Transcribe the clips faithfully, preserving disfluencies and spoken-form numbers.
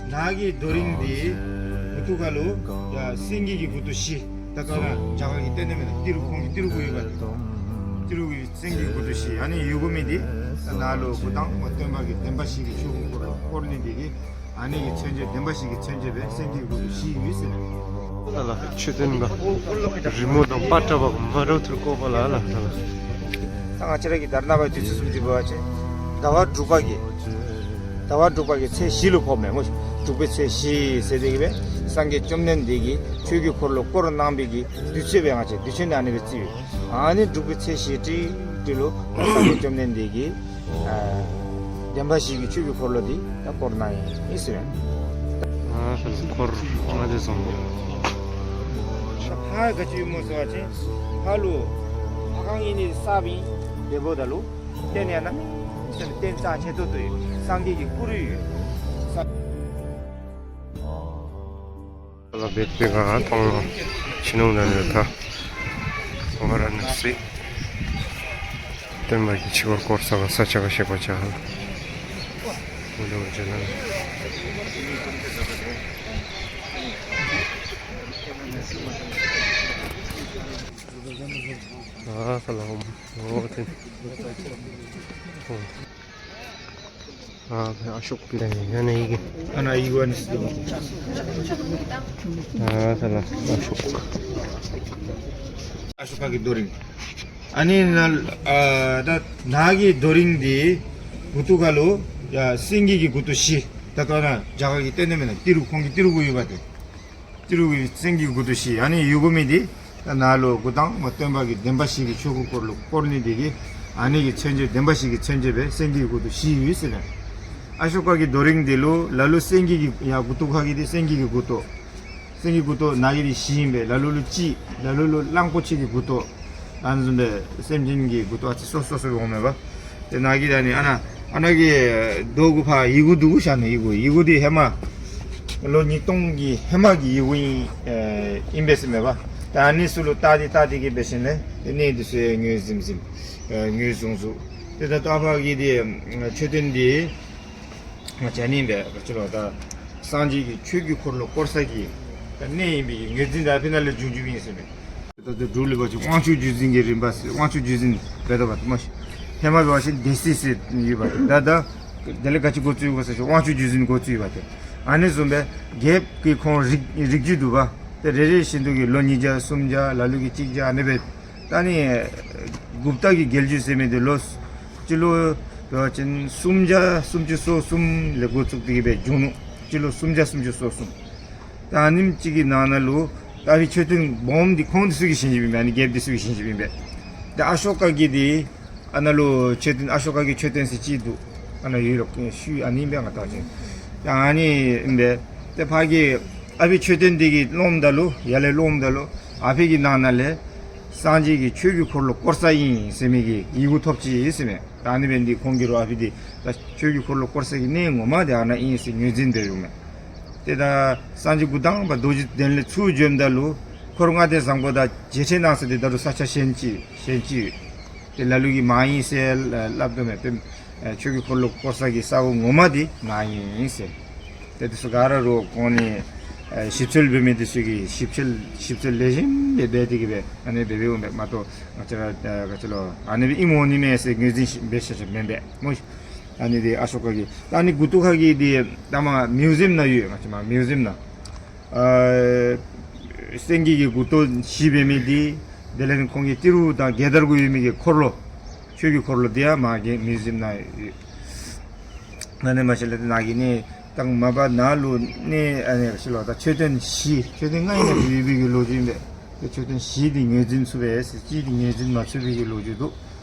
ནཱ་གི་རྡོ་རིང་འདི་མགུ་ཏོ་ཁ་ལུ་ཡ་སེང་གེ་གི་མགུ་ཏོ་བཞི། ད་ལྟོ་ན་རྒྱ་གར་གྱི་རྟེན་འབྲེལ་མེད་ན་ཏི་རུ་ཁོང་གི་ཏི་རུ་གུ་ཡོད་པ་དེ། ཏི་རུ་གུ་སེང་གེ་གི་མགུ་ཏོ་བཞི། ཨ་ནི་ཡོད་དགོ་མི་འདི་ནཱ་ལུ་འགོ་དང་མ་སྟོན་པ་གི་བདེན་པ་བཞི་གི་ཆོས་སྐུ་འཁོར་ལོ་བསྐོར་ནི་འདི་གིས་ཨ་ནི་གི་མཚོན་བྱེད་བདེན་པ་བཞི་གི་མཚོན་བྱེད་སྦེ་སེང་གེ་གི་མགུ་ཏོ་བཞི་ཡོད་ཟེར་ནི། ད་ལ་མཆོད་རྟེན་པ་རི་མོ་དང་པ་ཏྲ་བ་མ་རུ་ཐུར་ཀོ་པ་ལ་ལ་ད་ལ། ད་ང་བཅས་ར་གི་དྷར་ན་པ་དུས་ཚོད་གསུམ་འདི་འབད་བ་ཅིན་ཟླ་བ་དྲུག་པ་གི་ཟླ་བ་དྲུག་པ་གི་ཚེས་བཞི་ལུ་ཕོགཔ་མས་སྨོ། དྲུག་པའི་ཚེས་བཞི་ཟེར་དེ་གི་སྦེ་སངས་རྒྱས་བཅོམ་ལྡན་འདས་ཀྱིས་ཆོས་ཀྱི་འཁོར་ལོ་བསྐོར་གནང་བའི་གི་དུས་ཚོད་སྦེ་ང་བཅས་དུས་ཆེན་ནི་ཨ་ནི་སྦེ་བརྩི་བས། ཨ་ནི་དྲུག་པའི་ཚེས་བཞི་ཏི་ཏི་ལུ་སངས་རྒྱས་བཅོམ་ལྡན་འདས་ཀྱིས་ཨ་བདེན་པ་བཞི་གི་ཆོས་ཀྱི་འཁོར་ལོ་འདི་ད་བསྐོར་གནང་ཡི་ཟེར་བས། ཨ་ཧ་འཁོར་ང་བཅས་བཟུམ་ཧ་ག་ཅི་ཡོད་སྨོ་ཟེར་བ་ཅིན་ཧ་ལུ་ཧ་ཁང་ཨིན་ནི་ས་བིང་དེ་འབདཝ་ད་ལུ་རྟེན་ཡང་ན་རྟེན་རྩ་ཆེ་ཏོག་ཏོ་ཡོད། སངས་རྒྱས་ཀྱི་སྐུ་རུས་ཡོད། ལ་བེག་པེ་ག་ཐོང་ལོ་ཕྱི་ནང་ད་ནི་ད་ཝ་ར་ཎ་སི་སྟོན་པ་གི་ཆོས་འཁོར་བསྐོར་ས་ག་ས་ཆ་ག་ཤེས་པ་ཆ་ཧ་ལ་འོ་ལེ་འོ་ཅེ་ན་ཨ་ཧ་ལ་ཧོམ་འོ་ཏེ་ཨ་ཕེ་ཨ་ཤོ་ཀ་ཡ་ན་ཡི་གེ་ཨ་ན་ཡི་གེ་ཨ་ནི་སི་ཏོ་ཨ་ཤོ་ཀ་ཨ་ཤོ་ཀ་གི་རྡོ་རིང་། ཨ་ནི་ནཱ་ཨ་ད་ནཱ་གི་རྡོ་རིང་འདི་མགུ་ཏོ་ཁ་ལུ་ཡ་སེང་གེ་གི་མགུ་ཏོ་བཞི། ད་ལྟོ་ན་རྒྱ་གར་གྱི་རྟེན་འབྲེལ་མེད་ན་ཏི་རུ་ཁོང་གི་ཏི་རུ་གུ་ཡོད་པ་དེ། ཏི་རུ་གི་སེང་གེ་མགུ་ཏོ་བཞི། ཨ་ནི་ཡོད་དགོ་མི་འདི་ད་ནཱ་ལུ་འགོ་དང་མ་སྟོན་པ་གི་བདེན་པ་བཞི་གི་ཆོས་སྐུ་འཁོར་ལོ་བསྐོར་ནི་འདི་གིས་ཨ་ནི་གི་མཚོན་བྱེད་བདེན་པ་བཞི་གི་མཚོན་བྱེད་སྦེ་སེང་གེ་མགུ་ཏོ་བཞི་ཡོད་ཟེར་ནི། ཨ་ཤོ་ཀ་གི་རྡོ་རིང་འདི་ལུ་ལ་ལུ་སེང་གེ་གི་ཡ་མགུ་ཏོ་ཁ་གི་འདི་སེང་གེ་གི་མགུ་ཏོ། སེང་གེ་མགུ་ཏོ་ནཱ་གི་འདི་བཞི་ཨིན་པས། ལ་ལུ་ལུ་གཅིག་ལ་ལུ་ལུ་གླང་པོ་ཆེ་གི་མགུ་ཏོ། ཨ་ནི་བཟུམ་སྦེ་སེམས་ཅན་གྱི་མགུ་ཏོ་ཨ་ཙི་སོ་སོ་སོ་སྦེ་འོང་མས་པ། ཏེ་ནཱ་གི་ད་ནི་ཨ་ན་ཨ་ན་གི་རྡོ་གུ་ཕར་ཡི་གུ་འདུག་གུ་ཤ་ནི་ཡི་གུ་ཡི་གུ་འདི་ཧེ་མ་ལོ་ཉིས་སྟོང་གི་ཧེ་མ་གི་ཡི་གུ་ཨིན་ཨིན་པས་ཟེར་མས་པ། ད་ཨ་ནི་ཚུ་ལུ་བལྟ་སྟེ་བལྟ་སྟེ་གི་འབད་ཞིནམ་ལས་ཏེ་གནས་འདི་ཚུ་ཡང་ངོས་ཟིན་ཟིན་ངོས་བཟུང་བཟུང་། ཏེ་ད་ལྟོ་ཨ་ཕ་གི་འདི་མཆོད་རྟེན་འདི་ང་བཅས་ཨ་ནི་སྦེ་ག་ཅི་ལོ་ད་སངས་རྒྱས་ཀྱི་ཆོས་ཀྱི་འཁོར་ལོ་བསྐོར་ས་གི་ད་གནས་ཨིན་པའི་ངོས་འཛིན་ད་ཨ་ཕི་ནང་ལས་བྱུང་བྱུངམ་ཨིན་ཟེར་མས། ད་ལྟོ་འབྲུག་ལུ་འབད་བ་ཅིན་དབང་ཕྱུག་བརྒྱུད་འཛིན་གྱི་རིམ་པ་ཟེར་དབང་ཕྱུག་བརྒྱུད་འཛིན་འབད་དོ་བ་ཏེ་སྨོ་ཤིག། ཧེ་མ་འབད་བ་ཅིན་སྡེ་སྲིད་ཟེར་ཡོད་པ་ཏེ། ད་ད་དེ་ལས་ག་ཅི་འགོ་བཙུགས་ཡོད་ག་ཟེར་ཞིན་དབང་ཕྱུག་བརྒྱུད་འཛིན་འགོ་བཙུགས་ཡོད་པ་ཏེ། ཨ་ནི་བཟུམ་སྦེ་རྒྱལཔོ་གི་ཁོང་རིགས་རིགས་རྒྱུད་འདུག་པ། ཏེ་རེ་རེ་བཞིན་དུ་གི་ལོ་ཉིས་བརྒྱ་སུམ་བརྒྱ་ལ་ལུ་གིས་གཅིག་བརྒྱ་ཨ་ནི་སྦེ། ད་ནི་གུཔྟ་གི་རྒྱལ་རྒྱུད་ཟེར་མི་འདི་ལོ་སྤྱི་ལོ་འབད་བ་ཅིན་སུམ་བརྒྱ་སུམ་ཅུ་སོ་གསུམ་ལས་འགོ་བཙུགས་ཏེ་གི་སྦེ་བྱུང་ནུག། སྤྱི་ལོ་སུམ་བརྒྱ་སུམ་ཅུ་སོ་གསུམ། ད་ཨ་ནེམ་ཅིག་གི་ནང་ན་ལུ་ད་ཨ་ཕི་མཆོད་རྟེན་སྦོམ་འདི་ཁོང་འདི་ཚུ་གིས་བཞེངས་བཞེངསམ་ཨིན་པས། ཨ་ནི་རྒྱལཔོ་འདི་ཚུ་གིས་བཞེངས་བཞེངསམ་ཨིན་པས། ད་ཨ་ཤོ་ཀ་གི་འདི་ཨ་ནཱ་ལུ་མཆོད་རྟེན་ཨ་ཤོ་ཀ་གི་མཆོད་རྟེན་ཟེར་ཅིག་འདུག། ཨ་ནཱ་ཡོད་ལོ་ཤུལ་ཨ་ནི་ཨིན་པས་ང་བལྟ་བ་ཅིན། ད་ཨ་ནི་ཨིན་པས། ཏེ་ཕར་གི་ཨ་ཕི་མཆོད་རྟེན་འདི་གི་ལོངམ་ད་ལུ་ཡར་ལས་ལོངམ་ད་ལུ་ཨ་ཕི་གི་ནང་ན་ལས་སངས་རྒྱས་ཀྱི་ཆོས་ཀྱི་འཁོར་ལོ་བསྐོར་ས་ཨིན་ཟེར་མི་གི་ཡི་གུ་ཐོབ་ཅི་ཟེར་མས། ད་ཨ་ནི་འབད་ནི་འདི་ཁོང་གིས་རོགས་ཨ་ཕི་འདི་ད་ཆོས་ཀྱི་འཁོར་ལོ་བསྐོར་ས་གི་གནས་ངོ་མ་འདི་ཨ་ནཱ་ཨིན་ཟེར་ངོས་འཛིན་འབད་ཡོདཔ་མས། ཏེ་ད་སངས་རྒྱས་འགོ་དང་པ་རྡོ་རྗེ་གདན་ལས་ཚུར་བྱོནམ་ད་ལུ་འཁོར་ལྔ་སྡེ་བཟང་པོ་དང་མཇལ་འཕྲད་གནང་ས་འདི་ད་རུང་ས་ཆ་གཞན་ཅིག་གཞན་ཅིག་ཡོད། ཏེ་ལ་ལུ་གིས་མ་ཨིན་ཟེར་སླབ་དོ་མས། ཏེ་ཨེ་ཆོས་ཀྱི་འཁོར་ལོ་བསྐོར་ས་གི་ས་གོ་ངོ་མ་འདི་ནཱ་ཨིན་ཟེར། ཏེ་འདི་ཚུ་ག་ར་རོགས་ཁོང་ནི་ཨེ་ཞིབ་འཚོལ་འབད་མི་འདི་ཚུ་གིས་ཞིབ་འཚོལ་ཞིབ་འཚོལ་ལེགས་ཤོམ་སྦེ་འབད་དེ་གི་སྦེ་ཨ་ནི་སྦེ་འབདཝ་མས། མ་གཏོགས་ང་བཅས་ར་ཨེ་ག་ཅི་ལོ་ཨ་ནི་སྦེ་ཨིནམ་འོང་ནི་མས་ཟེར་ངོས་འཛིན་འབད་ཤེས་ཤེས་མེན་པས་སྨོ། ཨ་ནི་འདི་ཨ་ཤོ་ཀ་གི་ད་ཨ་ནི་མགུ་ཏོ་ཁ་གི་འདི་ད་མ་མིའུ་ཟིམ་ནང་ཡོད། ང་བཅས་མ་མིའུ་ཟིམ་ནང་ཨ་སེང་གེ་གི་མགུ་ཏོ་བཞི་འབད་མི་འདི་དེ་ལས་ཁོང་གི་ཏི་རུ་དང་རྒྱལ་དར་གུ་ཡོད་མི་གི་འཁོར་ལོ་ཆོས་ཀྱི་འཁོར་ལོ་འདི་ཡང་མ་གི་མིའུ་ཟིམ་ནང་ཡོད། ཨ་ནི་མ་གཞི་ལས་ཏེ་ནཱ་གི་ནི་ད་མ་པ་ནཱ་ལུ་ནི་ཨ་ནི་ཤི་ལོ་ད་མཆོད་རྟེན་བཞི་མཆོད་རྟེན་ལྔ་ཨིན་ན་ཡོད་པའི་གི་ལོ་རྒྱུས་ཨིན་པས། ཏེ་མཆོད་རྟེན་བཞི་འདི་ངོས་འཛིན་ཚུགས་པས་ཟེར་གཅིག་འདི་ངོས་འཛིན་མ་ཚུགས་པའི་གི་ལོ་རྒྱུས་འདུག།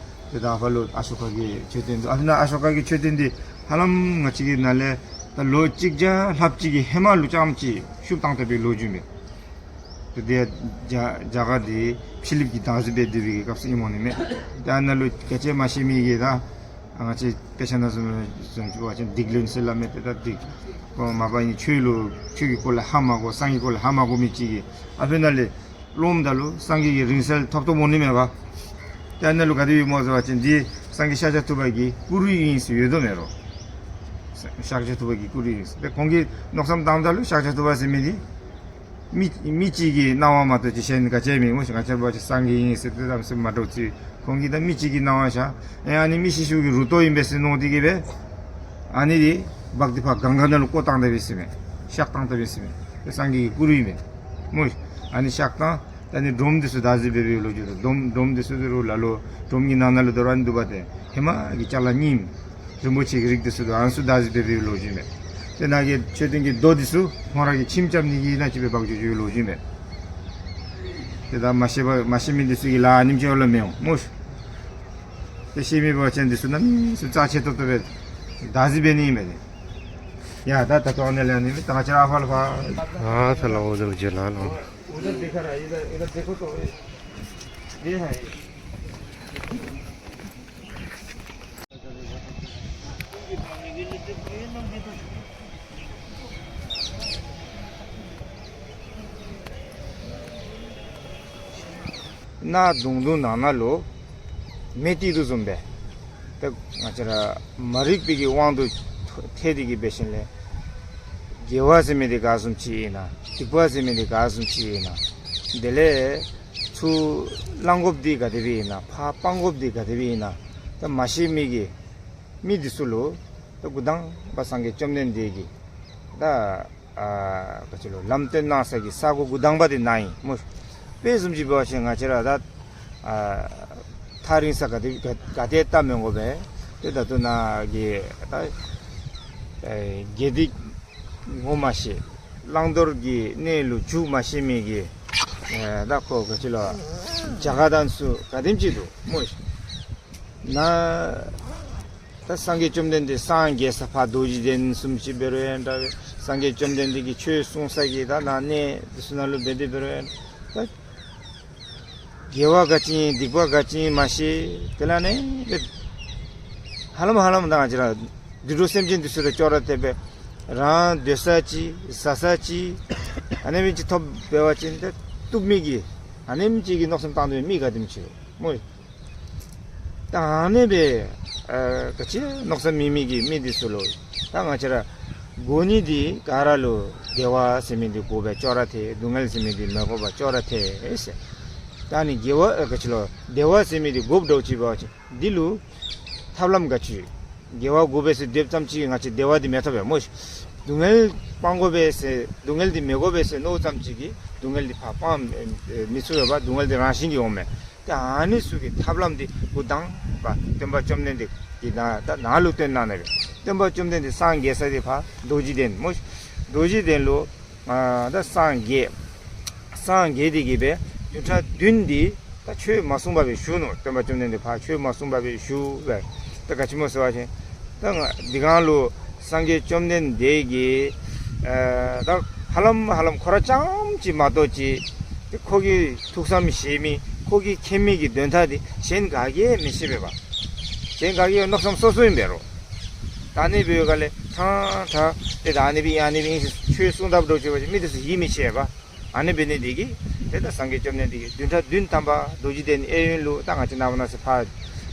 ཏེ་ད་ཨ་ཕ་ལུ་ཨ་ཤོ་ཀ་གི་མཆོད་རྟེན་འདུག། ཨ་ཕི་ནཱ་ཨ་ཤོ་ཀ་གི་མཆོད་རྟེན་འདི་ཧ་ལམ་ང་བཅས་ཀྱི་ནཱ་ལས་ད་ལོ་གཅིག་བརྒྱ་ལྷགཔ་ཅིག་གི་ཧེ་མ་ལུ་རྐྱངམ་ཅིག་ཤུབས་བཏང་བཏང་བའི་ལོ་རྒྱུས་ཨིན་པས། ཏེ་དེ་རྒྱ་རྒྱ་གར་འདི་ཕྱི་གླིངཔ་གི་བདག་འཛིན་འབད་སྡོད་པའི་གི་སྐབས་སུ་ཨིནམ་འོང་ནི་མས། ཏེ་ཨ་ནཱ་ལུ་སྐད་ཆ་མ་ཤེས་མི་གིས་ད་ཨ་ང་བཅས་དཔེ་ཆ་ནང་བཟུམ་བཟུམ་ཅིག་འབད་བ་ཅིན་སྡིག་ལན་ཟེར་སླབ་མས། ཏེ་ད་སྡིག་ཁོང་མ་པ་ཨིན་ཆོས་ལུ་ཆོས་ཀྱི་སྐོར་ལས་ཧ་མ་གོ་སངས་རྒྱས་སྐོར་ལས་ཧ་མ་གོ་མི་ཅིག་གིས་ཨ་ཕི་ནཱ་ལས་ལོངམ་ད་ལུ་སངས་རྒྱས་ཀྱི་རིང་བསྲེལ་ཐོབ་ཐོབ་འོང་ནི་མས་པ། ཏེ་ཨ་ནཱ་ལུ་ག་དེ་ཡོད་སྨོ་ཟེར་བ་ཅིན་འདི་སངས་རྒྱས་ཤཱཀྱ་ཐུབ་པ་གི་སྐུ་རུས་ཨིན་ཟེར་ཡོད་དོ་མེན་རོ། ཤཱཀྱ་ཐུབ་པ་གི་སྐུ་རུས་ཨིན་ཟེར། ཏེ་ཁོང་གིས་མནོ་བསམ་བཏངམ་ད་ལུ་ཤཱཀྱ་ཐུབ་པ་ཟེར་མི་འདི་མི་མི་གཅིག་གི་སྣང་བ་མ་གཏོགས་ཅིག་གཞན་ག་ཅི་མེད་སྨོ་ཤིག། ང་བཅས་ར་འབད་བ་ཅིན་སངས་རྒྱས་ཨིན་ཟེར་ཏེ་དམ་སེམས་མ་འདྲཝ་ཅིག། ཁོང་གིས་ད་མི་གཅིག་གི་སྣང་བ་ཤར། ཨེ་ཨ་ནི་མི་ཤི་ཤུལ་གྱི་རུ་ཏོ་ཨིན་པས་ཟེར་མནོ་སྟེ་གིས་སྦེ་ཨ་ནི་འདི་འབག་སྟེ་ཕར་གངྒཱ་ནང་ལུ་བཀོ་བཏང་ད་པས་ཟེར་མས། གཤགས་བཏང་ད་པས་ཟེར་མས། ཏེ་སངས་རྒྱས་ཀྱི་སྐུ་རུས་ཨིན་པས་སྨོ་ཤིག། ཨ་ནི་གཤགས་བཏང་། ད་ཨ་ནི་སྒྲོམ་འདི་ཚུ་བདག་འཛིན་འབད་བའི་ལོ་རྒྱུས་དང་། སྒྲོམ་སྒྲོམ་འདི་ཚུ་ལུ་ལ་ལོ་སྒྲོམ་གྱི་ནང་ན་ལུ་དོ་རུང་ཨ་ནི་འདུག་པ་ཏེ་ཧེ་མ་གི་ཅ་ལ་རྙིངམ་རིན་པོ་ཆེ་གི་རིགས་འདི་ཚུ་འདུག། ཨ་ནི་ཚུ་བདག་འཛིན་འབད་བའི་ལོ་རྒྱུས་ཨིན་པས། ཏེ་ནཱ་གི་མཆོད་རྟེན་གྱི་རྡོ་འདི་ཚུ་ཁོང་ར་གིས་ཁྱིམ་རྐྱབ་ནི་གི་ནང་ཅིག་སྦེ་འབག་འགྱོ་འགྱོ་བའི་ལོ་རྒྱུས་ཨིན་པས། ཏེ་ད་མ་ཤེས་པ་མ་ཤེས་མི་འདི་ཚུ་གིས་ལཱ་ཨ་ནེམ་ཅིག་འོང་ལོ་མི་འོང་སྨོ་ཤིག། ཏེ་ཤེས་མི་འབད་བ་ཅིན་འདི་ཚུ་གནམ་མེད་ས་མེད་རྩ་ཆེ་ཏོག་ཏོ་སྦེ་བདག་འཛིན་འབད་ནི་ཨིན་པས། ཡ་ད་ད་ལྟོ་ཨ་ནི་ལས་ཨ་ནི་ད་ང་བཅས་ར་ཨ་ཕར་ལུ་ཕར། ཨ་ད་ལགས་འོ་ད་ལགས་འོ་ད་ལགས། उधर दिखा रहा है, इधर, इधर देखो तो ये, ये है। གནག་དུང་དུང་ནང་ན་ལུ་མེ་བཏེག་དོ་བཟུམ་སྦེ། ཏེ་ང་བཅས་ར་མ་རིག་པའི་གི་དབང་དུ་ཐལ་ཏེ་གིས་འབད་ཞིནམ་ལས་དགེ་བ་ཟེར་མི་འདི་ག་བཟུམ་ཅིག་ཨིན་ན། སྡིག་པ་ཟེར་མི་འདི་ག་བཟུམ་ཅིག་ཨིན་ན། དེ་ལས་ཚུར་བླང་དགོཔ་འདི་ག་དེ་སྦེ་ཨིན་ན། ཕར་སྤང་དགོཔ་འདི་ག་དེ་སྦེ་ཨིན་ན། ད་མ་ཤེས་མི་གི་མི་འདི་ཚུ་ལུ་ད་འགོ་དང་པ་སངས་རྒྱས་བཅོམ་ལྡན་འདས་ཀྱིས་ད་ཨ་ག་ཅི་ལོ་ལམ་སྟོན་གནང་ས་གི་ས་གོ་འགོ་དང་པ་འདི་ནཱ་ཨིན་སྨོ། དཔེ་བཟུམ་ཅིག་འབད་བ་ཅིན་ང་བཅས་ར་ད་ཨ་ཐག་རིང་ས་ག་ཏེ་ག་ག་ཏེ་བལྟ་མི་དགོ་པས། ཏེ་ད་ལྟོ་ནཱ་གི་ད་ཨེ་དགེ་སྡིག་ངོ་མ་ཤེས། བླང་དོར་གྱི་གནས་ལུ་འཇུག་མ་ཤེས་མི་གི་ཨེ་ད་ཁོ་ག་ཅི་ལོ་རྒྱ་གར་དང་ཚུ་ག་དེམ་ཅིག་འདུག་སྨོ། ནཱ་ད་སངས་རྒྱས་བཅོམ་ལྡན་འདས་སངས་རྒྱས་ས་ཕར་རྡོ་རྗེ་གདན་བཟུམ་ཅིག་འབད་རུང་ཡང་འདྲ་བས། སངས་རྒྱས་བཅོམ་ལྡན་འདས་ཀྱིས་ཆོས་གསུངས་ས་གི་ད་ནཱ་གནས་འདི་ཚུ་ནང་ལུ་འབད་དེ་འབད་རུང་ཡང་འདྲ། ད་དགེ་བ་ག་ཅི་ཨིན་སྡིག་པ་ག་ཅི་ཨིན་མ་ཤེས། དེ་ལས་ཨ་ནི་ཧ་ལམ་ཧ་ལམ་ད་ང་བཅས་ར་དུད་འགྲོ་སེམས་ཅན་འདི་ཚུ་དང་ཅོག་ར་འཐདཔ་སྦེ་རང་སྡོད་ས་ཅིག་ཟ་ས་ཅིག་ཨ་ནེམ་ཅིག་ཐོབ་འབད་བ་ཅིན་ད་བཏུབ་མི་གི་ཨ་ནེམ་ཅིག་གི་མནོ་བསམ་བཏང་སྡོད་མི་ག་དེམ་ཅིག་སྨོ། ད་ཨ་ནི་སྦེ་ཨ་ག་ཅི་མནོ་བསམ་མེད་མི་གི་མི་འདི་ཚུ་ལུ་ད་ང་བཅས་ར་དགོ་ནི་འདི་ག་ར་ལུ་བདེ་བ་ཟེར་མི་འདི་དགོ་པས་ཅོག་ར་འཐད། སྡུག་བསྔལ་ཟེར་མི་འདི་མི་དགོ་པས་ཅོག་ར་འཐད་ཟེར། ད་ཨ་ནི་དགེ་བ་ཨ་ག་ཅི་ལོ་བདེ་བ་ཟེར་མི་འདི་དགོཔ་འདྲཝ་ཅིག་འབད་བ་ཅིན་འདི་ལུ་ཐབས་ལམ་ག་ཅི་དགེ་བ་དགོ་པས་ཟེར་སྡོདཔ་ཙམ་ཅིག་གིས་ང་བཅས་བདེ་བ་འདི་མི་ཐོབ་པས་སྨོ་ཤིག། སྡུག་བསྔལ་སྤང་དགོ་པས་ཟེར་སྡུག་བསྔལ་འདི་མི་དགོ་པས་ཟེར་མནོཝ་ཙམ་ཅིག་གིས་སྡུག་བསྔལ་འདི་ཕར་སྤང་མི་ཚུགས་པས། སྡུག་བསྔལ་འདི་རང་བཞིན་གྱིས་འོང་མས། ཏེ་ཨ་ནི་ཚུ་གི་ཐབས་ལམ་འདི་འགོ་དང་པ་སྟོན་པ་བཅོམ་ལྡན་འདས་ཀྱིས་ད་ད་ནཱ་ལུ་སྟོན་གནང་ནུག་པས། སྟོན་པ་བཅོམ་ལྡན་འདས་སངས་རྒྱས་ས་འདི་ཕར་རྡོ་རྗེ་གདན་སྨོ། རྡོ་རྗེ་གདན་ལུ་ཨ་ད་སངས་རྒྱས། སངས་རྒྱས་ཏེ་གིས་སྦེ་བདུན་ཕྲག་བདུན་འདི་ད་ཆོས་མ་གསུངས་པར་སྦེ་བཞུགས་ནུག། སྟོན་པ་བཅོམ་ལྡན་འདས་ཕར་ཆོས་མ་གསུངས་པར་སྦེ་བཞུགས་པས། ད་ག་ཅི་སྨོ་ཟེར་བ་ཅིན་ད་ང་འདི་སྒང་ལུ་སངས་རྒྱས་བཅོམ་ལྡན་འདས་ཀྱིས་ཨ་ད་ཧ་ལམ་ཧ་ལམ་ཁོ་ར་རྐྱངམ་ཅིག་མ་གཏོགས་ཅིག་ཏེ་ཁོ་གི་ཐུགས་བསམ་བཞེས་མི་ཁོ་གིས་མཁྱེན་མི་གི་དོན་དག་འདི་གཞན་ག་གིས་མི་ཤེས་པས་པ། གཞན་ག་གིས་མནོ་བསམ་སོ་སོ་ཨིན་པས་རོ། ད་ཨ་ནི་སྦེ་ཡོད་ག་ལས་ཕྲང་ཕྲང་ཏེ་ད་ཨ་ནི་སྦེ་ཨ་ནི་སྦེ་ཨིན་ཟེར་ཆོས་གསུང་དཔ་འདྲཝ་ཅིག་འབད་བ་ཅིན་མི་འདི་ཚུ་ཡིད་མི་ཆེས་པས། ཨ་ནི་འབད་ནི་འདི་གིས་ཏེ་ད་སངས་རྒྱས་བཅོམ་ལྡན་འདས་ཀྱིས་བདུན་ཕྲག་བདུན་ཐམ་པ་རྡོ་རྗེ་གདན་གཡས་གཡོན་ལུ་ད་ང་བཅས་ནངས་པ་གནངས་ཚེ་ཕར་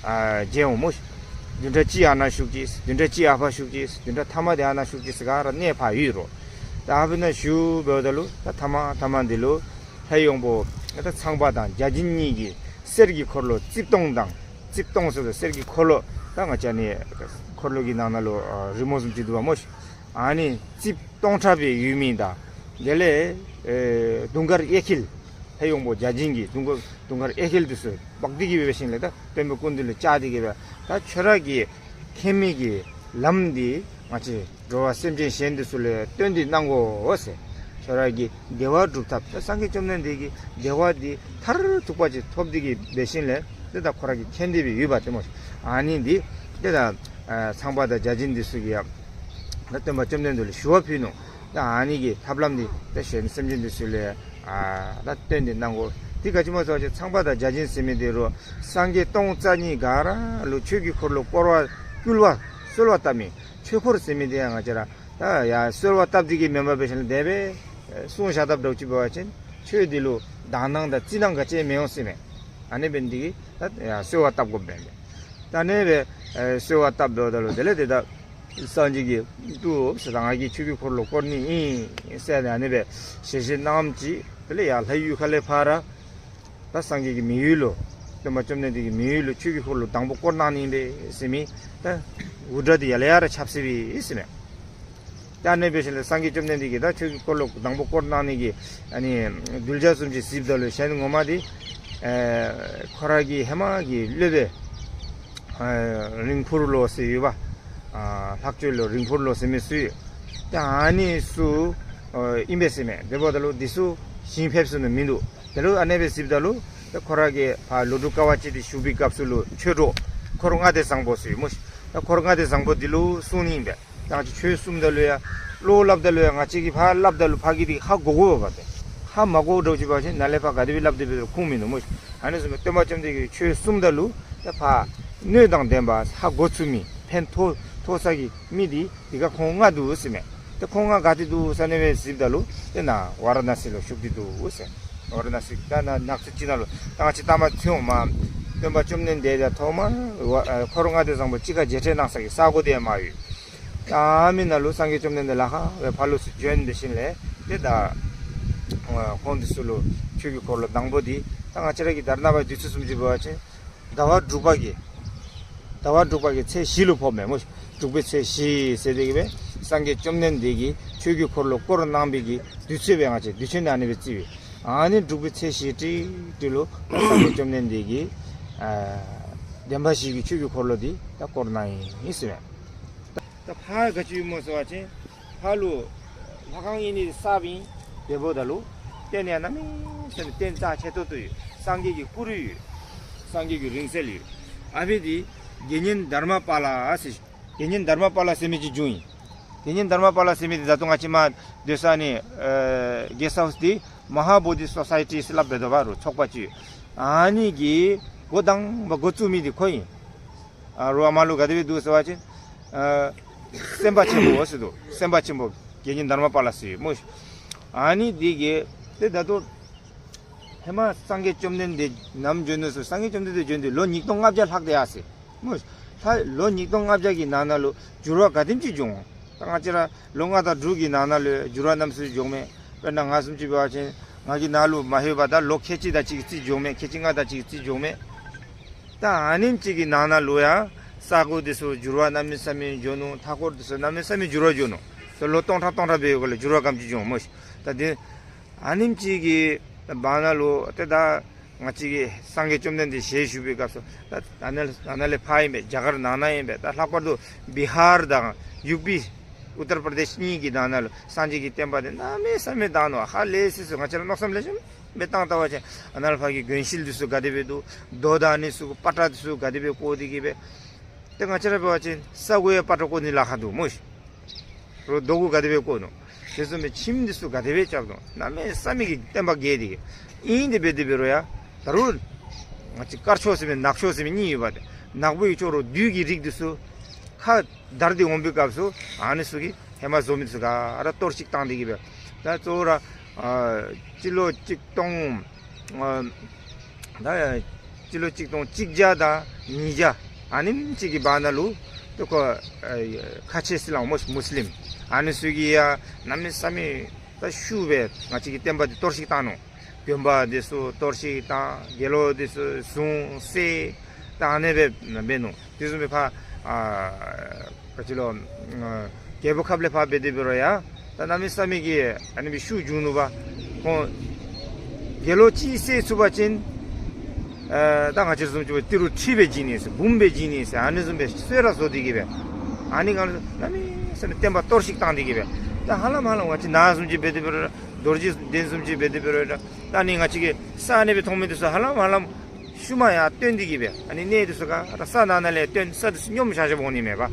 ཨ་མཇལ་འོང་སྨོ་ཤིག། བདུན་ཕྲག་གཅིག་ཨ་ནཱ་བཞུགས་ཅིག། བདུན་ཕྲག་གཅིག་ཨ་ཕར་བཞུགས་ཅིག། བདུན་ཕྲག་ཐ་མ་འདི་ཨ་ནཱ་བཞུགས་ཅིག་ཟེར་ག་ར་གནས་ཕར་ཡོད་རོ། ད་ཨ་ཕི་ན་བཞུགས་འབདཝ་ད་ལུ་ད་ཐ་མ་ཐ་མ་འདི་ལུ་ལྷའི་དབང་པོ་ད་ཚངས་པ་དང་བརྒྱ་བྱིན་གཉིས་ཀྱིས་གསེར་གྱི་འཁོར་ལོ་རྩིབས་སྟོང་དང་རྩིབས་སྟོང་ཟེར་ད་གསེར་གྱི་འཁོར་ལོ་ད་ང་བཅས་ནི་འཁོར་ལོ་གི་ནང་ན་ལུ་ཨ་རི་མོ་བཟུམ་ཅིག་འདུག་པ་སྨོ་ཤིག། ཨ་ནི་རྩིབས་སྟོང་ཕྲག་སྦེ་ཡོད་མི་དང་དེ་ལས་ཨེ་དུང་དཀར་གཡས་འཁྱིལ། ལྷའི་དབང་པོ་བརྒྱ་བྱིན་གྱི་དུང་དཀར་དུང་དཀར་གཡས་འཁྱིལ་འདི་ཚུ་འབག་སྟེ་གིས་འབད་ཞིནམ་ལས་ད་སྟོན་པའི་སྐུ་མདུན་ལུ་བཅར་ཏེ་གིས་འབད་ད་ཁྱོད་ར་གིས་མཁྱེན་མི་གི་ལམ་འདི་ང་བཅས་འགྲོ་བ་སེམས་ཅན་གཞན་འདི་ཚུ་ལུ་སྟོན་ཏེ་གནང་དགོ་ཟེར། ཁྱོད་ར་གི་བདེ་བ་སྒྲུབ་ཐབས་ད་སངས་རྒྱས་བཅོམ་ལྡན་འདས་ཀྱི་བདེ་བ་འདི་མཐར་ཐུག་པ་ཅིག་ཐོབ་སྟེ་གིས་འབད་ཞིནམ་ལས་ཏེ་ད་ཁོ་ར་གིས་མཁྱེན་ཏེ་སྦེ་ཡོད་པ་ཏེ་སྨོ། ཨ་ནི་འདི་ཏེ་ད་ཨ་ཚངས་པ་དང་བརྒྱ་བྱིན་འདི་ཚུ་གིས་ཡང་ད་སྟོན་པ་བཅོམ་ལྡན་འདས་ལུ་ཞུ་བ་ཕུལ་ནུག། ད་ཨ་ནི་གི་ཐབས་ལམ་འདི་ད་གཞན་སེམས་ཅན་འདི་ཚུ་ལུ་ཨ་ད་སྟོན་ཏེ་གནང་དགོ། འདི་ག་ཅི་སྨོ་ཟེར་བ་ཅིན་ཚངས་པ་དང་བརྒྱ་བྱིན་ཟེར་མི་འདི་རུང་སངས་རྒྱས་སྟོང་རྩ་གཉིས་ག་ར་ལུ་ཆོས་ཀྱི་འཁོར་ལོ་བསྐོར་བ་བསྐུལ་བ་གསོལ་བ་བཏབ་མི་ཆོས་འཁོར་ཟེར་མི་འདི་ཡང་ང་བཅས་ར་ད་ཡ་གསོལ་བ་བཏབ་སྟེ་གིས་མེན་པར་འབད་ཞིནམ་ལས་དེ་སྦེ་གསུངས་བཞག་དཔ་འདྲཝ་ཅིག་འབད་བ་ཅིན་ཆོས་འདི་ལུ་དག་སྣང་དང་རྩིས་སྣང་ག་ཅི་ཡང་མི་འོང་ཟེར་མས། ཨ་ནི་འབད་ནི་འདི་གིས་ད་ཡ་གསོལ་བ་བཏབ་དགོཔ་འབད་མས། ད་ཨ་ནི་སྦེ་ཨེ་གསོལ་བ་བཏབ་འབདཝ་ད་ལུ་དེ་ལས་ཏེ་ད་ སངས་རྒྱས་ཀྱིས་ཏུ་ཟེར་ད་ང་གིས་ཆོས་ཀྱི་འཁོར་ལོ་བསྐོར་ནི་ཨིན་ཟེར་ནས་ཨ་ནི་སྦེ་ཞལ་བཞེས་གནངམ་ཅིག་དེ་ལས་ཡར་ལྷ་ཡུལ་ཁ་ལས་ཕར་ད་སངས་རྒྱས་ཀྱི་མི་ཡུལ་ལུ་སྟོན་པ་བཅོམ་ལྡན་འདས་ཀྱི་མི་ཡུལ་ལུ་ཆོས་ཀྱི་འཁོར་ལོ་དང་པོ་བསྐོར་གནང་ནི་ཨིན་པས་ཟེར་མི་ད་འུར་སྒྲ་འདི་ཡར་ལས་ཡར་ཁྱབ་སོ་ཡི་ཟེར་མས། ད་ཨ་ནི་འབད་ཞིནམ་ལས་སངས་རྒྱས་བཅོམ་ལྡན་འདས་ཀྱིས་ད་ཆོས་ཀྱི་འཁོར་ལོ་དང་པོ་བསྐོར་གནང་ནི་གི་ཨ་ནི་གདུལ་བྱ་བཟུམ་ཅིག་གཟིགསཔ་ད་ལུ་གཞན་ངོ་མ་འདི་ཨེ་ཁོ་ར་གི་ཧེ་མ་གི་སློབ་དཔོན་ཨེ་རིང་འཕུར་ལོ་ཟེར་ཡོད་པ། ཨ་ལྷག་སྤྱོད་ལོ་རིང་འཕུར་ལོ་ཟེར་མི་ཚུ་ཡོད། ད་ཨ་ནི་ཚུ་ཨེ་ཨིན་པས་ཟེར་མས། དེ་འབདཝ་ད་ལུ་འདི་ཚུ་ཞིང་ཕེབས་སོ་ནི་མིན་འདུག། དེ་ལུ་ཨ་ནི་སྦེ་གཟིགསཔ་ད་ལུ་ད་ཁོ་ར་གི་ཕར་ལོ་དྲུག་དཀའ་བ་སྤྱད་དེ་བཞུགས་པའི་སྐབས་སུ་ལུ་ཆོས་གྲོགས་འཁོར་ལྔ་སྡེ་བཟང་པོ་ཟེར་ཡོད་སྨོ་ཤིག། ད་འཁོར་ལྔ་སྡེ་བཟང་པོ་འདི་ལུ་གསུངས་ནི་ཨིན་པས། ད་ང་བཅས་ཆོས་གསུངམ་ད་ལུ་ཡང་བློ་སླབ་ད་ལུ་ཡང་ང་བཅས་ཀྱིས་ཕར་སླབ་ད་ལུ་ཕ་གི་འདི་ཧ་གོ་གོ་བ་ཏེ། ཧ་མ་གོ་འགྱོ་ཅི་འབད་བ་ཅིན་ནཱ་ལས་ཕར་ག་དེ་སྦེ་སླབ་དེ་སྦེ་ཁུངས་མིན་ནུག་སྨོ་ཤིག། ཨ་ནི་བཟུམ་སྦེ་སྟོན་པ་བཅོམ་ལྡན་འདས་ཀྱིས་ཆོས་གསུངམ་ད་ལུ་ད་ཕར་སྣོད་དང་ལྡན་པ་ཧ་གོ་ཚུགས་མི་ཕན་ཐོགས་ཐོགས་ས་གི་མི་འདི་འདི་ཁར་ཁོང་ལྔ་འདུག་ཟེར་མས། ཏེ་ཁོང་ལྔ་ག་ཏེ་འདུག་ཟེར་ཨ་ནི་སྦེ་གཟིགསཔ་ད་ལུ་ཏེ་ནཱ་ཝ་ར་ཎ་སི་ལུ་བཞུགས་ཏེ་འདུག་ཟེར། ཝ་ར་ཎ་སི་ད་ནཱ་ནགས་ཚལ་ཅིག་ནང་ལུ་ད་ང་བཅས་ལྟ་མ་ཚུན་མ་སྟོན་པ་བཅོམ་ལྡན་འདས་དང་ཐོག་མར་ཝ་ཨ་འཁོར་ལྔ་སྡེ་བཟང་པོ་གཅིག་ཁར་མཇལ་འཕྲད་གནང་ས་གི་ས་གོ་འདི་ཡང་མ་ཡོད། ད་ཨ་མི་ནང་ལུ་སངས་རྒྱས་བཅོམ་ལྡན་འདས་ལ་ཁ་སྦེ་ཕར་ལོགས་སུ་བྱོན་འབད་ཞིནམ་ལས་ཏེ་ད་ཨ་ཁོང་འདི་ཚུ་ལུ་ཆོས་ཀྱི་འཁོར་ལོ་དང་པོ་འདི་ད་ང་བཅས་ར་གི་ད་རེས་ནངས་པ་དུས་ཚོད་བཟུམ་ཅིག་འབད་བ་ཅིན་ཟླ་བ་དྲུག་པ་གི་ཟླ་བ་དྲུག་པ་གི་ཚེས་བཞི་ལུ་ཕོགཔ་མས་སྨོ། དྲུག་པའི་ཚེས་བཞི་ཟེར་དེ་གི་སྦེ་སངས་རྒྱས་བཅོམ་ལྡན་འདས་ཀྱིས་ཆོས་ཀྱི་འཁོར་ལོ་བསྐོར་གནང་བའི་གི་དུས་ཚོད་སྦེ་ང་བཅས་དུས་ཆེན་འདི་ཨ་ནི་སྦེ་བརྩི་བས། ཨ་ནི་དྲུག་པའི་ཚེས་བཞི་ཏི་ཏི་ལུ་སངས་རྒྱས་བཅོམ་ལྡན་འདས་ཀྱིས་ཨ་བདེན་པ་བཞི་གི་ཆོས་ཀྱི་འཁོར་ལོ་འདི་ད་བསྐོར་གནང་ཡི་ཟེར་མས། ད་ཕར་ག་ཅི་ཡོད་སྨོ་ཟེར་བ་ཅིན་ཕར་ལུ་ལྷ་ཁང་ཨིན་ནི་གསརཔ་ཨིན། དེ་འབདཝ་ད་ལུ་རྟེན་ཡང་གནམ་མེད་ས་མེད་རྟེན་རྩ་ཆེ་ཏོག་ཏོ་ཡོད། སངས་རྒྱས་ཀྱི་སྐུ་རུས་ཡོད། སངས་རྒྱས་ཀྱི་རིང་བསྲེལ་ཡོད། ཨ་ཕི་འདི་དགེ་བསྙེན་དྷརྨ་པཱ་ལ་ཟེར། དགེ་བསྙེན་དྷརྨ་པཱ་ལ་ཟེར་མི་ཅིག་བྱུང་ཡི། དགེ་བསྙེན་དྷརྨ་པཱ་ལ་ཟེར་མི་འདི་ད་ལྟོ་ང་བཅས་མ་སྡོད་ས་ནི་ཨེ་གེསཊ་ཧའུསི་འདི་མ་ཧཱ་བོ་དྷི་སོ་སའི་ཊི་ཟེར་སླབ་འབད་དོ་བ་རུང་ཚོགས་པ་ཅིག་ཡོད། ཨ་ནི་གི་འགོ་དང་པ་འགོ་བཙུགས་མི་འདི་ཁོ་ཨིན། ཨ་རུང་ཨ་མ་ལུ་ག་དེ་སྦེ་འདུག་ཟེར་བ་ཅིན་ཨ་སེམས་དཔའ་ཆེན་པོ་ཟེར་འདུག། སེམས་དཔའ་ཆེན་པོ་དགེ་བསྙེན་དྷརྨ་པཱ་ལ་ཟེར་ཡོད་སྨོ། ཨ་ནི་འདི་གིས་ཏེ་ད་ལྟོ་ཧེ་མ་སངས་རྒྱས་བཅོམ་ལྡན་འདས་ནམ་བྱོན་ནུག་ཟེར་བ་ཅིན་སངས་རྒྱས་བཅོམ་ལྡན་འདས་བྱོན་ཏེ་ལོ་ཉིས་སྟོང་ལྔ་བརྒྱ་ལྷག་སྟེ་ཡར་སོ་ཡི་སྨོ། ད་ལོ་ཉིས་སྟོང་ལྔ་བརྒྱ་གི་ནང་ན་ལུ་འགྱུར་བ་ག་དེམ་ཅིག་བྱུང་། ད་ང་བཅས་ར་ལོ་ལྔ་དང་དྲུག་གི་ནང་ན་ལུ་འགྱུར་བ་གནམ་མེད་ས་མེད་བྱུང་མས། དཔེར་ན་ང་བཟུམ་ཅིག་འབད་བ་ཅིན་ང་གིས་ནཱ་ལུ་མ་ལྷོད་པར་ད་ལོ་ཁལ་གཅིག་དང་གཅིག་རྩིས་འགྱོ་མས། ཁལ་གཅིག་ལྔ་དང་གཅིག་རྩིས་འགྱོ་མས། ད་ཨ་ནེམ་ཅིག་གི་ནང་ན་ལུ་ཡང་ས་གོ་འདི་ཚུ་འགྱུར་བ་གནམ་མེད་ས་མེད་འགྱོ་ནུག། མཐའ་འཁོར་འདི་ཚུ་གནམ་མེད་ས་མེད་འགྱུར་བ་འགྱོ་ནུག། ད་ལོ་སྟོང་ཕྲག་སྟོང་ཕྲག་འབད་ཡོད་ག་ལས་འགྱུར་བ་ག་དེམ་ཅིག་བྱུང་སྨོ་ཤིག། ད་འདི་ཨ་ནེམ་ཅིག་གི་བར་ན་ལུ་ཏེ་ད་ང་བཅས་ཀྱི་སངས་རྒྱས་བཅོམ་ལྡན་འདས་ཞལ་བཞུགས་པའི་སྐབས་སུ་ད་ད་ནཱ་ལས་ད་ནཱ་ལས་ཕར་ཨིན་པས། རྒྱ་གར་ནང་ན་ཨིན་པས། ད་ལྷག་པར་དུ་བི་ཧར་དང་ཡུ་པི་ཨུ་ཏར་པར་དེཤ་གཉིས་ཀྱི་ནང་ན་ལུ་སངས་རྒྱས་ཀྱི་བསྟན་པ་འདི་གནམ་མེད་ས་མེད་དར་ནུག། ཧ་ལས་སི་སི་ང་བཅས་ར་མནོ་བསམ་ལེགས་ཤོམ་སྦེ་བཏང་ལྟ་བ་ཅིན་ཨ་ནཱ་ལས་ཕར་གྱི་དགོན་ཤུལ་འདི་ཚུ་ག་དེ་སྦེ་འདུག། རྡོ་དང་ཨ་ནི་ཚུ་གི་པ་ཏྲ་འདི་ཚུ་ག་དེ་སྦེ་བརྐོ་སྟེ་གི་སྦེ། ཏེ་ང་བཅས་ར་འབད་བ་ཅིན་ས་གོ་ཡང་པ་ཏྲ་བརྐོ་ནི་ལཱ་ཁག་འདུག་སྨོ་ཤིག། རོ་རྡོ་གུ་ག་དེ་སྦེ་བརྐོ་ནུག། དེ་བཟུམ་སྦེ་ཁྱིམ་འདི་ཚུ་ག་དེ་སྦེ་རྐྱབ་ནུག། གནམ་མེད་ས་མེད་ཀྱི་བསྟན་པ་རྒྱས་ཏེ་གི། ཨིན་ཏེ་འབད་དེ་འབད་རུང་ཡང་ད་རུང་ང་བཅས་དཀར་ཕྱོགས་ཟེར་མི་ནག་ཕྱོགས་ཟེར་མི་གཉིས་ཡོད་པ་ཏེ། ནག་པོའི་ཕྱོགས་རོ་བདུད་ཀྱི་རིགས་འདི་ཚུ་ཁ་དར་ཏེ་འོང་པའི་སྐབས་སུ་ཨ་ནི་ཚུ་གིས་ཧེ་མ་བཟོ་མི་འདི་ཚུ་ག་ར་གཏོར་བཤིག་བཏང་སྟེ་གི་སྦེ། ད་གཙོ་བོ་ར་ཨ་སྤྱི་ལོ་གཅིག་སྟོང་ཨ་ད་སྤྱི་ལོ་གཅིག་སྟོང་གཅིག་བརྒྱ་དང་ཉིས་བརྒྱ་ཨ་ནེམ་ཅིག་གི་བར་ན་ལུ་ཏེ་ཁོ་ཨ་ཁ་ཆེ་ཟེར་སླབ་སྨོ་ཤིག། མུས་ལིམ་ཨ་ནི་ཚུ་གིས་ཡང་གནམ་མེད་ས་མེད་ད་ཤུགས་སྦེ་ང་བཅས་ཀྱི་བསྟན་པ་འདི་གཏོར་བཤིག་བཏང་ནུག། དགོན་པ་འདི་ཚུ་གཏོར་བཤིག་བཏང་། དགེ་སློང་འདི་ཚུ་བཟུང་བསད། ད་ཨ་ནེ་སྦེ་འབད་ནུག། དེ་བཟུམ་སྦེ་ཕར་ཨ་ག་ཅི་ལོ་ཨ་རྒྱལ་པོའི་ཁབ་ལས་ཕར་འབད་དེ་འབད་རུང་ཡང་ད་གནམ་མེད་ས་མེད་ཀྱི་ཨ་ནི་སྦེ་ཤུགས་བྱུང་ནུག་པ། ཁོང་དགེ་སློང་གཅིག་བསད་ཚུགས་པ་ཅིན་ཨ་ད་ང་བཅས་བཟུམ་ཅིག་འབད་ཏི་རུ་ཁྲི་སྦེ་བྱིན་ནི་ཟེར་འབུམ་སྦེ་བྱིན་ནི་ཟེར་ཨ་ནི་བཟུམ་སྦེ་གསོལ་རས་བཟོ་སྟེ་གི་སྦེ། ཨ་ནི་གང་གནམ་མེད་ས་མེད་བསྟན་པ་གཏོར་བཤིག་བཏང་སྟེ་གི་སྦེ། ད་ཧ་ལམ་ཧ་ལམ་ང་བཅས་ནཱ་བཟུམ་ཅིག་འབད་དེ་འབད་རུང་རྡོ་རྗེ་གདན་བཟུམ་ཅིག་འབད་དེ་འབད་རུང་ད་ཨ་ནི་ང་བཅས་ཀྱི་ས་ཨ་ནི་སྦེ་མཐོང་མི་འདི་ཚུ་ཧ་ལམ་ཧ་ལམ་ཤུལ་མ་ཡར་བཏོན་ཏེ་གི་སྦེ། ཨ་ནི་གནས་འདི་ཚུ་ག་ར་ས་ནང་ན་ལས་བཏོན། ས་འདི་ཚུ་སྙོམས་ཆག་ཆགཔ་འོང་ནི་མས་པ།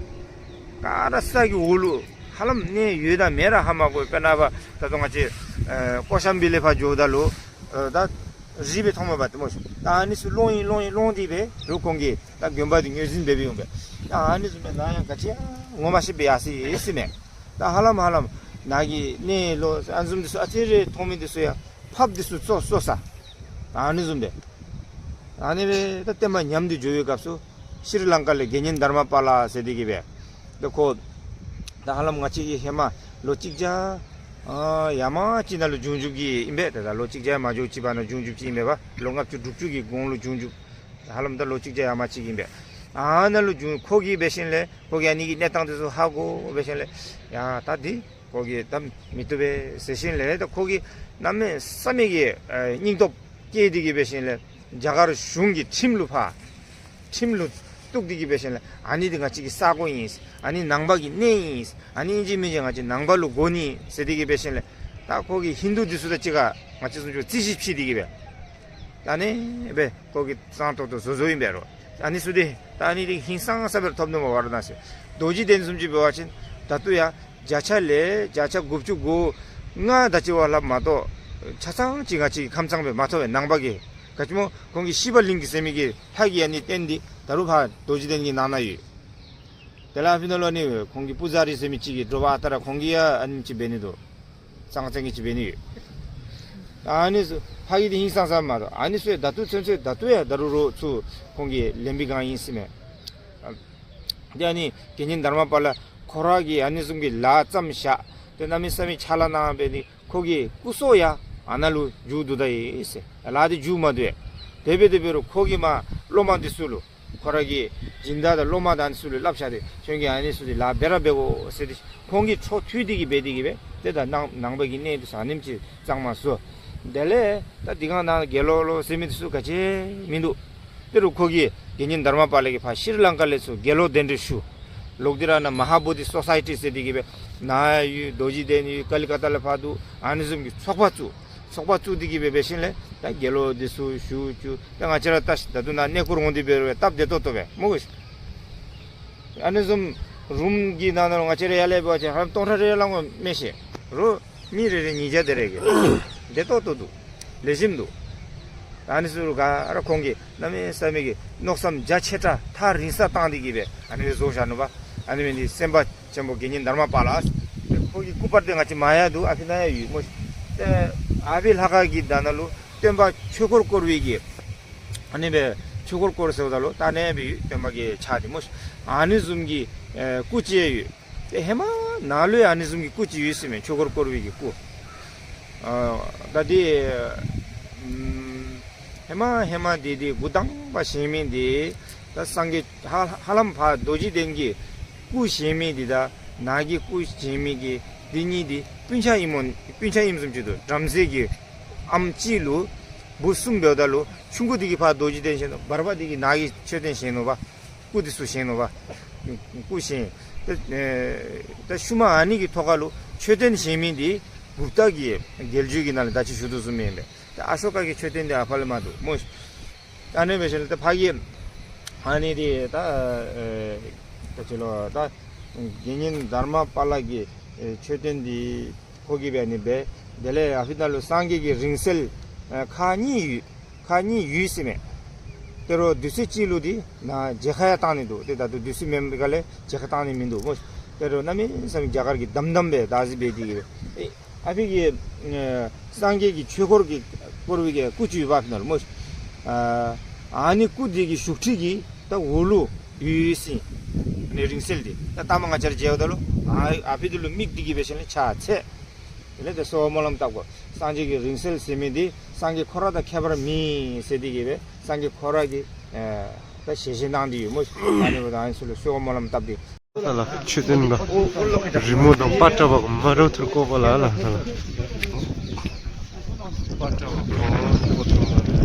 ག་ར་ས་གི་འོག་ལུ་ཧ་ལམ་གནས་ཡོད་དང་མེད་ར་ཧ་མ་གོ། དཔེར་ན་པ་ད་ལྟོ་ང་བཅས་ཨ་ཀོ་ཤམ་བི་ལས་ཕར་འགྱོཝ་ད་ལུ་ཨ་ད་རི་སྦེ་མཐོངམ་མས་པ་ཏེ་སྨོ་ཤིག། ད་ཨ་ནི་ཚུ་སློང་ཡི་སློང་ཡི་སློང་སྟེ་སྦེ་རུང་ཁོང་གིས་ད་དགོན་པ་འདི་ངོས་འཛིན་འབད་འབདཝ་འོང་པས། ད་ཨ་ནི་བཟུམ་སྦེ་ནཱ་ཡང་ག་ཅི་ཡང་ངོ་མ་ཤེས་པར་ཡར་སོ་ཡི་ཟེར་མས། ད་ཧ་ལམ་ཧ་ལམ་ནཱ་གི་གནས་ལུ་ཨ་ནི་བཟུམ་འདི་ཚུ་ཨ་ཙི་རེ་མཐོང་མི་འདི་ཚུ་ཡང་ཕགཔ་འདི་ཚུ་གཙོ་གཙོ་ས། ཨ་ནི་བཟུམ་སྦེ་ཨ་ནི་སྦེ་ད་བསྟན་པ་ཉམས་ཏེ་འགྱོ་བའི་སྐབས་སུ་ཤྲི་ལངྐ་ལས་དགེ་བསྙེན་དྷརྨ་པཱ་ལ་ཟེར་ཏེ་གི་སྦེ་ད་ཁོ་ ཧ་ལམ་ང་བཅས་ཀྱི་ཧེ་མ་ལོ་གཅིག་བརྒྱ་ཨ་ཡར་མར་ཅིག་ནང་ལུ་བྱུང་བྱུངམ་ཅིག་ཨིན་པས། ད་ལོ་གཅིག་བརྒྱ་མ་འགྱོ་ཅིག་བར་ན་བྱུང་བྱུངམ་ཅིག་ཨིན་པས་པ། ལོ་ལྔ་བཅུ་དྲུག་ཅུ་གི་གོང་ལུ་བྱུང་བྱུངམ། ཧ་ལམ་ད་ལོ་གཅིག་བརྒྱ་ཡར་མར་ཅིག་ཨིན་པས། ཨ་ནཱ་ལུ་བྱུང་ཁོ་གིས་འབད་ཞིནམ་ལས་ཁོ་གིས་ཨ་ནི་གི་གནས་སྟངས་དེ་ཚུ་ཧ་གོ་འབད་ཞིནམ་ལས་ཡ་ད་འདི་ཁོ་གིས་ད་མི་བཏུབ་པས་ཟེར་ཞིནམ་ལས་ད་ཁོ་གིས་གནམ་མེད་ས་མེད་ཀྱི་ཨ་སྙིང་སྟོབས་བསྐྱེད་དེ་གིས་འབད་ཞིནམ་ལས་རྒྱ་གར་གཞུང་གི་ཁྲིམས་ལུ་ཕར་ཁྲིམས་ལུ་གཏུགས་ཏེ་གིས་འབད་ཞིནམ་ལས་ཨ་ནི་འདི་ང་བཅས་ཀྱི་ས་གོ་ཨིན། ཨ་ནི་ནང་པ་གི་གནས་ཨིན། ཨ་ནི་ཨིན་ཅི་མིན་ཅི་ང་བཅས་ནང་པ་ལུ་དགོ་ནི་ཟེར་ཏེ་གིས་འབད་ཞིནམ་ལས་ད་ཁོ་གིས་ཧིན་དུ་འདི་ཚུ་དང་གཅིག་ཁར་ང་བཅས་ཚུ་ཅིག་རྩོད་གཞི་ཕྱེ་སྟེ་གིས་འབད། ད་ཨ་ནི་སྦེ་ཁོ་གིས་གཙང་ཏོག་ཏོ་བཟོ་བཟོཝ་ཨིན་པས་རོ། ཨ་ནི་ཚུ་འདི་ད་ཨ་ནི་འདི་ཧིང་སངས་ས་སྦེ་ཐོབ་ནུག་སྨོ། ཝ་ར་ཎ་སི་རྡོ་རྗེ་གདན་བཟུམ་ཅིག་འབད་བ་ཅིན་ད་ལྟོ་ཡང་བརྒྱ་ཆ་ལས་བརྒྱ་ཆ་དགུ་བཅུ་གོ་ལྔ་དེ་ཅིག་བ་ལྷག་མ་གཏོགས་ཆ་ཚང་ཅིག་ང་བཅས་ཀྱི་ཁམས་ཚང་སྦེ་མ་ཐོབ་པས་ནང་པ་གི། ག་ཅི་སྨོ་ཁོང་གི་ཤི་བ་གླིང་གི་ཟེར་མི་གི་ལྷ་གི་ཨ་ནི་རྟེན་འདི་ད་རུང་ཕར་རྡོ་རྗེ་གདན་གྱི་ནང་ན་ཡོད། དེ་ལས་ཨ་ཕི་ནང་ལུ་ཨ་ནི་ཁོང་གི་པུ་ཛ་རི་ཟེར་མི་ཅིག་གིས་དྲོ་པ་ཨ་རྟག་ར་ཁོང་གིས་ཡང་ཨ་ནི་ཅིག་འབད་ནི་འདུག། ཙང་ཙང་གི་ཅིག་འབད་ནི་ཡོད། ཨ་ནི་ཚུ་ཕ་གི་འདི་ཧིང་སངས་ས་མ་གཏོགས་ཨ་ནི་ཚུ་ཡང་ད་ལྟོ་ཚུན་ཚོད་ད་ལྟོ་ཡང་ད་རུང་རོགས་ཚུ་ཁོང་གིས་ལེན་པའི་སྒང་ཨིན་ཟེར་མས། དེ་ཨ་ནི་དགེ་བསྙེན་དྷརྨ་པཱ་ལ་ཁོ་ར་གིས་ཨ་ནི་བཟུམ་གྱི་ལཱ་བརྩམས་བཞག། དེ་གནམ་མེད་ས་མེད་ཕྱག་ལཱ་གནང་འབད་ནི་ཁོ་གི་སྐུ་སྲོག་ཡང་ཨ་ནཱ་ལུ་འཇུག་འདུག་ད་ཡི་ཟེར། ལཱ་འདི་འཇུག་མ་འདུག་ཡ། དེ་སྦེ་དེ་འབད་རུང་ཁོ་གིས་མར་སློབ་མ་འདི་ཚུ་ལུ་ཁོ་ར་གི་སྦྱིན་བདག་དང་སློབ་མ་དང་ཨ་ནི་ཚུ་ལུ་སླབ་བཞག་སྟེ་ཁྱོད་ཀྱིས་ཨ་ནི་ཚུ་འདི་ལཱ་འབད་ར་འབད་དགོ་ཟེར་ཏེ་ཁོང་གི་ཕྱོགས་མཐུད་དེ་གིས་འབད་དེ་གིས་འབད་དེ་ད་ནང་ནང་པ་གི་གནས་འདི་ཚུ་ཨ་ནེམ་ཅིག་གཙང་མ་བཟོ། དེ་ལས་ད་འདི་ག་ནང་དགེ་སློང་ལོ་ཟེར་མི་འདི་ཚུ་ག་ཅི་མིན་འདུག། དེ་རུང་ཁོ་གིས་དགེ་བསྙེན་དྷརྨ་པཱ་ལ་གིས་ཕར་ཤྲི་ལངྐ་ལས་ཚུར་དགེ་སློང་གདན་འདྲེན་ཞུ། ལོག་སྟེ་ར་ནཱ་མ་ཧཱ་བོ་དྷི་སོ་སའི་ཊི་ཟེར་ཏེ་གིས་འབད་ནཱ་ཡོད། རྡོ་རྗེ་གདན་ཡོད། ཀ་ལི་ཀ་ཏ་ལས་ཕར་འདུག། ཨ་ནི་བཟུམ་གྱི་ཚོགས་པ་བཙུགས། ཚོགས་པ་བཙུགས་ཏེ་གིས་འབད་འབད་ཞིནམ་ལས་ད་དགེ་སློང་འདི་ཚུ་ཞུ་བཅུག། ད་ང་བཅས་ར་ད་ད་ལྟོ་ནཱ་གནས་སྐོར་འོང་སྟེ་འབད་རུང་སྟབས་བདེ་ཏོག་ཏོ་སྦེ་སྨོ་གོ་ཤིག། ཨ་ནི་བཟུམ་རུམ་གྱི་ནང་ན་ལུ་ང་བཅས་ར་ཡར་ལས་འབད་བ་ཅིན་ཧ་ལམ་སྟོང་ཕྲག་རེ་ལང་མས་ཤེ། རོགས་མི་རེ་རེ་ཉིས་བརྒྱ་དེ་རེ་གི་བདེ་ཏོག་ཏོ་འདུག། ལེགས་ཤོམ་འདུག། ཨ་ནི་ཚུ་ལུ་ག་ར་ཁོང་གིས་གནམ་མེད་ས་མེད་ཀྱི་མནོ་བསམ་རྒྱ་ཆེ་དྲགས་ཐག་རིང་ས་བཏང་སྟེ་གིས་འབད་ཨ་ནི་སྦེ་བཟོ་བཞག་ནུག་པ། ཨ་ནི་འབད་ནི་འདི་སེམས་དཔའ་ཆེན་པོ་དགེ་བསྙེན་དྷརྨ་པཱ་ལ། ཁོ་གི་སྐུ་པར་འདི་ང་བཅས་མར་ཡང་འདུག། ཨ་ཕི་ནང་ཡང་ཡོད་སྨོ། ཏེ་ཨ་ཕི་ལྷ་ཁང་གི་ད་ནང་ལུ་སྟོན་པ་ཆོས་འཁོར་བསྐོར་བའི་གི་ཨ་ནི་སྦེ་ཆོས་འཁོར་བསྐོར་ཟེརཝ་ད་ལུ་ད་ཨ་ནི་སྦེ་ཡོད། སྟོན་པ་གི་ཕྱག་འདི་སྨོ། ཨ་ནི་བཟུམ་གྱི་ཨེ་སྐུ་ཅིག་ཡང་ཡོད། ཏེ་ཧེ་མ་ནཱ་ལུ་ཡང་ཨ་ནི་བཟུམ་གྱི་སྐུ་ཅིག་ཡོད་ཟེར་མས། ཆོས་འཁོར་བསྐོར་བའི་གི་སྐུ། ཨ་ད་འདི་ཨམ་ཧེ་མ་ཧེ་མ་འདི་འདི་འགོ་དང་པ་བཞེངས་མི་འདི་ད་སངས་རྒྱས་ཧ་ཧ་ལམ་ཕར་རྡོ་རྗེ་གདན་གྱི་སྐུ་བཞེངས་མི་འདི་དང་ནཱ་གི་སྐུ་བཞེངས་མི་གི་འདི་གཉིས་འདི་སྤུན་ཆ་ཨིནམ་སྨོ། སྤུན་ཆ་ཨིནམ་བཟུམ་ཅིག་འདུག། བྲམ་ཟེ་གི་ཨམ་གཅིག་ལུ་བུ་གསུམ་འབདཝ་ད་ལུ་ཆུང་ཀུ་འདི་གིས་ཕར་རྡོ་རྗེ་གདན་བཞེངས་ནུག། བར་པ་འདི་གིས་ནཱ་གི་མཆོད་རྟེན་བཞེངས་ནུག་པ། སྐུ་འདི་ཚུ་བཞེངས་ནུག་པ། སྐུ་བཞེངས། ད་ཨེ་ད་ཤུལ་མ་ཨ་ནི་གི་ཐོག་ཁ་ལུ་མཆོད་རྟེན་བཞེངས་མི་འདི་གུཔྟ་གི་རྒྱལ་བརྒྱུད་ཀྱི་ནང་ལས་ད་ཅི་ཞུ་དོ་བཟུམ་ཨིན་པས། ད་ཨ་ཤོ་ཀ་གི་མཆོད་རྟེན་འདི་ཨ་ཕར་ལས་མར་འདུག་སྨོ། ཨ་ནི་འབད་ཞིནམ་ལས་ད་ཕ་གི་ཨ་ནི་འདི་ད་ཨེ་ད་ཅི་ལོ་ད་དགེ་བསྙེན་དྷརྨ་པཱ་ལ་གི་ཨེ་མཆོད་རྟེན་འདི་ཁོ་གིས་འབད་ནི་འབད། དེ་ལས་ཨ་ཕི་ནང་ལུ་སངས་རྒྱས་ཀྱི་རིང་བསྲེལ་ཨེ་ཁག་གཉིས་ཡོད། ཁག་གཉིས་ཡོད་ཟེར་མས། དེ་རུང་དུས་ཚོད་གཅིག་ལུ་འདི་ནཱ་མཇལ་ཁ་ཡང་བཏང་ནི་འདུག། ཏེ་ད་ལྟོ་དུས་ཚོད་མེད་པའི་སྒང་ལས་མཇལ་ཁ་བཏང་ནི་མིན་འདུག་སྨོ། དེ་རུང་གནམ་མེད་ས་མེད་རྒྱ་གར་གྱིས་དམ་དམ་སྦེ་བདག་འཛིན་འབད་དེ་གིས་སྦེ་ཨ་ཕི་གི་ཨེ་སངས་རྒྱས་ཀྱི་ཆོས་འཁོར་གྱི་བསྐོར་བའི་གི་སྐུ་ཅིག་ཡོདཔ་ཨ་ཕི་ནང་ལུ་སྨོ། ཨ་ཨ་ནི་སྐུ་འདི་གི་བཞུགས་ཁྲི་གི་ད་འོག་ལུ་ཡོད་ཟེར། ཨ་ནི་རིང་བསྲེལ་འདི་ད་ལྟ་མ་ང་བཅས་ར་མཇལཝ་ད་ལུ་ཨ་ཨ་ཕི་འདི་ལུ་དམིགས་ཏེ་གིས་འབད་ཞིནམ་ལས་ཕྱག་འཚལ། དེ་ལས་ཏེ་གསོལ་བ་སྨོན་ལམ་བཏབ་དགོ། སངས་རྒྱས་ཀྱི་རིང་བསྲེལ་ཟེར་མི་འདི་སངས་རྒྱས་ཁོ་ར་དང་ཁྱད་པར་མེད་ཟེར་ཏེ་གིས་སྦེ་སངས་རྒྱས་ཁོ་ར་གིས་ཨེ་ད་ཞལ་བཞེས་གནང་སྟེ་ཡོད་སྨོ། ཨ་ནི་འབདཝ་ད་ཨ་ནི་ཚུ་ལུ་གསོལ་བ་སྨོན་ལམ་བཏབ་སྟེ། ད་ལགས་མཆོད་རྟེན་པ་རི་མོ་དང་པ་ཏྲ་བ་མ་རོ་ཐུར་ཀོ་པ་ལ་ལ་ད་ལགས། པ་ཏྲ་བ་གོ་ཐུར་མ་རོ།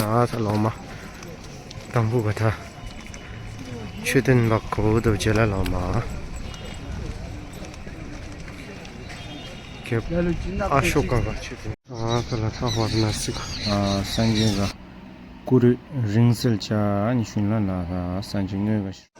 ཨ་ད་ལོག་མར་དང་པོ་ག་ད་མཆོད་རྟེན་པ་གོ་དོ་བྱས་ལ་ལོག་མར་ཨ་ཤོ་ཀ་ག་མཆོད་རྟེན། ཨ་ད་ལགས་ད་ཝཱ་ར་ཎ་སི་ག་ཨ་སངས་རྒྱས་ག་སྐུ་རིང་བསྲེལ་ཅིག་ཨ་ནི་ཤུལ་ལ་ལགས་ད་སངས་རྒྱས་དངོས་ག་ཤི།